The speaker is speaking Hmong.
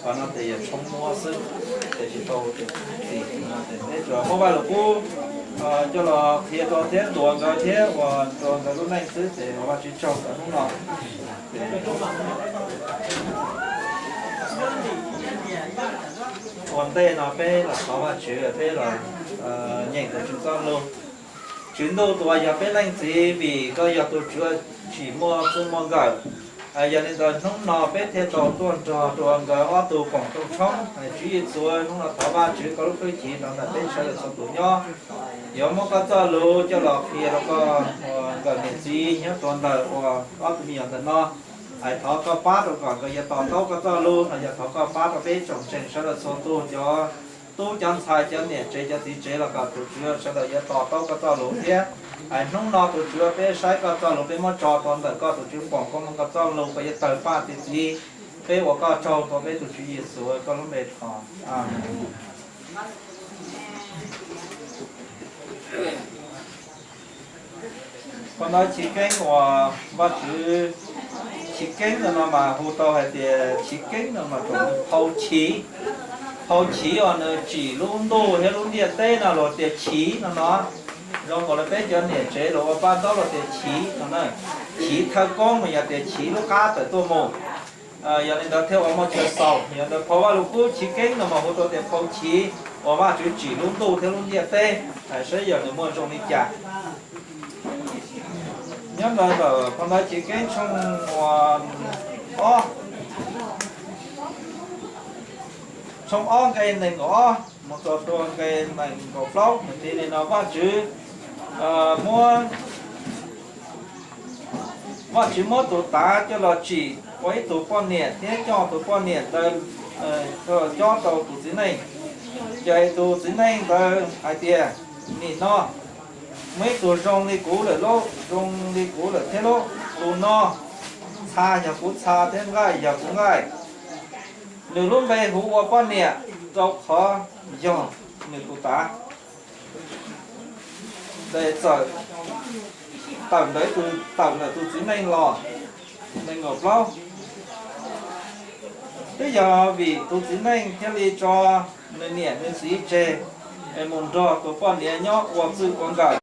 No ces yog tshoob muab xwb, ces tsis tau hu tias txim no ces peb tsuas muab Vaj Lug Kub coj los qhia rau thiab ntuas nkawd thiab ua rau nkawd lub neej xwb ces Vajtswv tsaug ntawm hnub no. Ua ntej no peb los thov Vajtswv, peb los nyeem tus Tswv txoj lus. Tswv Ntuj tus uas yog peb Leej Txiv, vim koj yog tus Tswv tsim muaj txij muaj nkawm, yog li ntawd hnub no peb thiaj tau tuaj nrog rau nkawd ob tug koom rooj tshoob. Tswv Yexus, hnub no thov Vajtswv koj lub hwj chim rau ntawm peb sawv daws txhua tus nyob. Yuav muab koj txoj lus coj los qhia rau koj nkawm niam txiv nyob rau ntawm uas ob tug me nyuam ntawm no. Hais thov koj pab rau kom nkawd yuav to taub koj txoj lus no, yog thov koj pab rau peb tsoom ntseeg sawv daws txhua tus, cov tub cov ntxhais, cov niam tsev cov txiv tsev los kom tus Tswv sawv daws yuav to taub koj txoj lus thiab. Hais hnub no tus Tswv peb saib koj txoj lus, peb muab tso rau ntawm koj, tus Tswv foom koob hmoov koj txoj lus kom yuav tawg paj txi txiv. Peb ua koj tsaug rau peb tus Tswv Yexus koj lub npe thov, amees. Qhov no chiv keeb uas Vajtswv, chiv keeb no mas hu tau hais tias chiv keeb no mas tau phau chiv. Phau chiv uas nws tsim lub ntuj thiab lub ntiaj teb no luag tias chiv no no. Zoo nkaus li peb cov niam tsev luag ua paj ntaub luag tias chiv no na. Chiv thawj koob mas yog tias chiv lub qab tawm tuaj mus. Yog li ntawd thiaj ua muaj chaw xaus. Yog ntawd phau Vajluskub chiv keeb no mas hu tau tias phau chiv uas Vajtswv tsim lub ntuj thiab lub ntiaj teb, saib yog nws muaj zoo li cas. Nyob ntawd ntawm phau ntawv chiv keeb tshooj, ob, tshooj ob nqe nees nkaum ob mus txog rau nqe nees nkaum plaub nws piv li no: Vajtswv muab Vajtswv muab tus tav coj los tsim ua ib tug poj niam thiab coj tus poj niam ntawd cob rau tus txiv neej. Ces tus txiv neej ntawd hais tias, nim no muaj ib tug zoo li kuv lawm lauj, zoo li kuv lawm thiab lauj. Tus no txha yog kuv txha thiab nqaij yog kuv nqaij. Nws lub npe hu ua poj niam, rau qhov yog nws tus tav. Ces txawm tawm ntawm tus, tawm ntawm tus txiv neej los. Nees nkaum plaub. Twb yog vim tus txiv neej thiaj li tso nws niam nws txiv tseg, es mus nrog tus poj niam nyob ua txij ua nkawm.